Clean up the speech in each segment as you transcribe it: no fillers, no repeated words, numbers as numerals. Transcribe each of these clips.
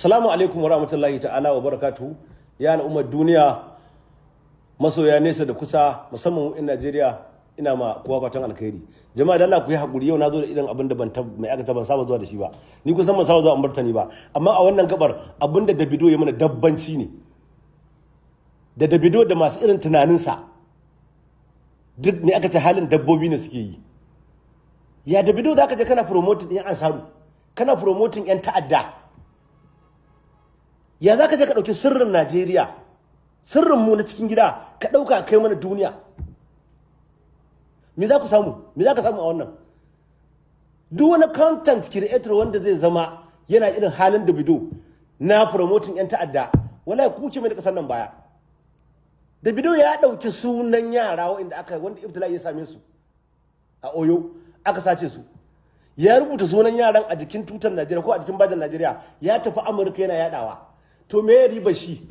Assalamu alaikum warahmatullahi ta'ala wa barakatuhu. Ya al'ummar duniya, masoya nesa da kusa, musamman in Najeriya, ina ma kowa fatan alkhairi. Jama'a, da Allah ku yi hakuri, yau na zo da irin abin da ban mai aka ban saba zuwa da shi ba. Ni kusan ban saba zuwa martani ba, amma a wannan gabar abin da Davido ya mana dabbanci ne. Da Davido da masu irin tunaninsa duk ne aka ce halin dabbobi ne suke yi. Ya Davido za ka je kana promoting ɗin Ansaru, kana promoting 'yan ta'adda? Ya za ka je ka ɗauki sirrin Najeriya, sirrin mu na cikin gida, ka ɗauka kai mana duniya? Me za ku samu? Me za ka samu a wannan? Duk wani content creator wanda zai zama yana irin halin Davido na promoting 'yan ta'adda, wallahi ku ce mai da kasar nan baya. Davido ya ɗauki sunan yara wanda aka wanda ibtila'i ya same su a Oyo, aka sace su. Ya rubuta sunan yaran a jikin tutar Najeriya ko a jikin bajin Najeriya, ya tafi Amurka yana yadawa. To me ya riba shi?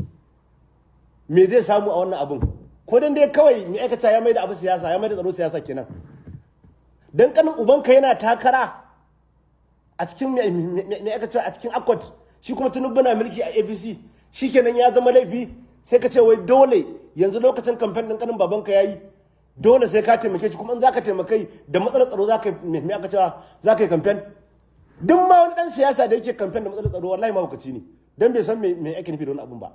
Me zai samu a wannan abun? Ko dan dai kawai me aikata ya mai da abu siyasa, ya mai da tsaro siyasa kenan. Dan kanin ubanka yana takara a cikin me aikata a cikin Accord, shi kuma Tinubu na mulki a APC, shikenan ya zama laifi. Sai ka ce wai dole yanzu lokacin kamfen din kanin babanka yayi, dole sai ka taimake shi. Kuma in zaka taimakai da matsalar tsaro, zaka me aka cewa zaka yi kamfen? Duk ma wani dan siyasa da yake kamfen da matsalar tsaro, wallahi mahaukaci ne, dan bai san me ake nufi da wani abun ba.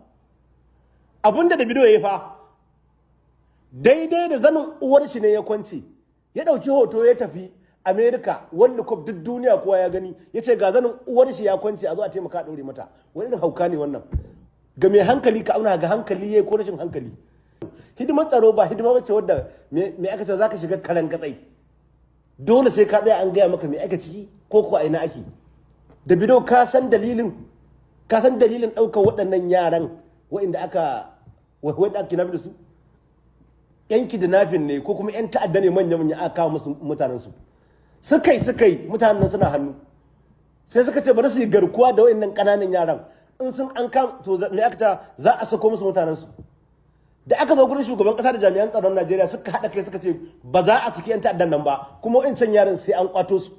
Abun da Davido ya fa daidai da zanin uwar shi ne ya kwance, ya dauki hoto ya tafi America, wanda kwaf duk duniya kowa ya gani, ya ce ga zanin uwar shi ya kwance, a zo a taimaka a daure mata. Wani irin hauka ne wannan? Ga mai hankali, ka auna ga hankali yayi ko rashin hankali. Hidimar tsaro ba hidima bace wadda me aka ce zaka shiga karan gatsai. Dole sai ka tsaya an gaya maka me ake ciki ko ko a ina ake. Davido, ka san dalilin ɗaukar waɗannan yaran waɗanda aka kidnapping da su? Yan kidnapping ne ko kuma yan ta'adda ne manya manya aka kawo musu mutanen su. Suka yi mutanen nan suna hannu, sai suka ce bari su yi garkuwa da waɗannan ƙananan yaran. In sun an kam to me aka ta za a sako musu mutanen su. Da aka zo gurin shugaban kasa da jami'an tsaron Najeriya, suka haɗa kai suka ce ba za a saki 'yan ta'addan nan ba, kuma wa'incan yaran sai an kwato su.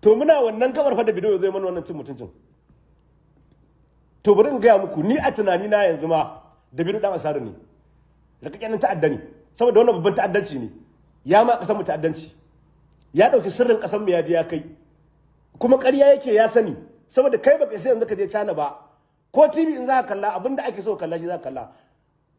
To muna wannan gabar fa Davido zai mana wannan cin mutuncin. To bari in gaya muku, ni a tunani na yanzu ma Davido dan Ansaru ne, rikakken ta'adda ne, saboda wannan babban ta'addanci ne. Ya ma kasar mu ta'addanci, ya dauki sirrin kasar mu ya je ya kai. Kuma ƙarya yake, ya sani, saboda kai baka sai yanzu ka je China ba ko TV in za ka kalla, abinda ake so kalla shi za ka kalla,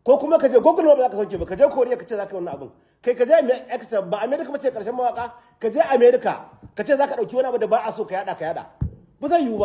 ko kuma ka je Google ma ba za ka sauke ba. Ka je Korea ka ce za ka yi wannan abin, kai ka je ba America ba ce karshen mawaka, ka je America ka ce za ka ɗauki wani abu da ba a so ka yada, ka yada, ba zai yiwu ba.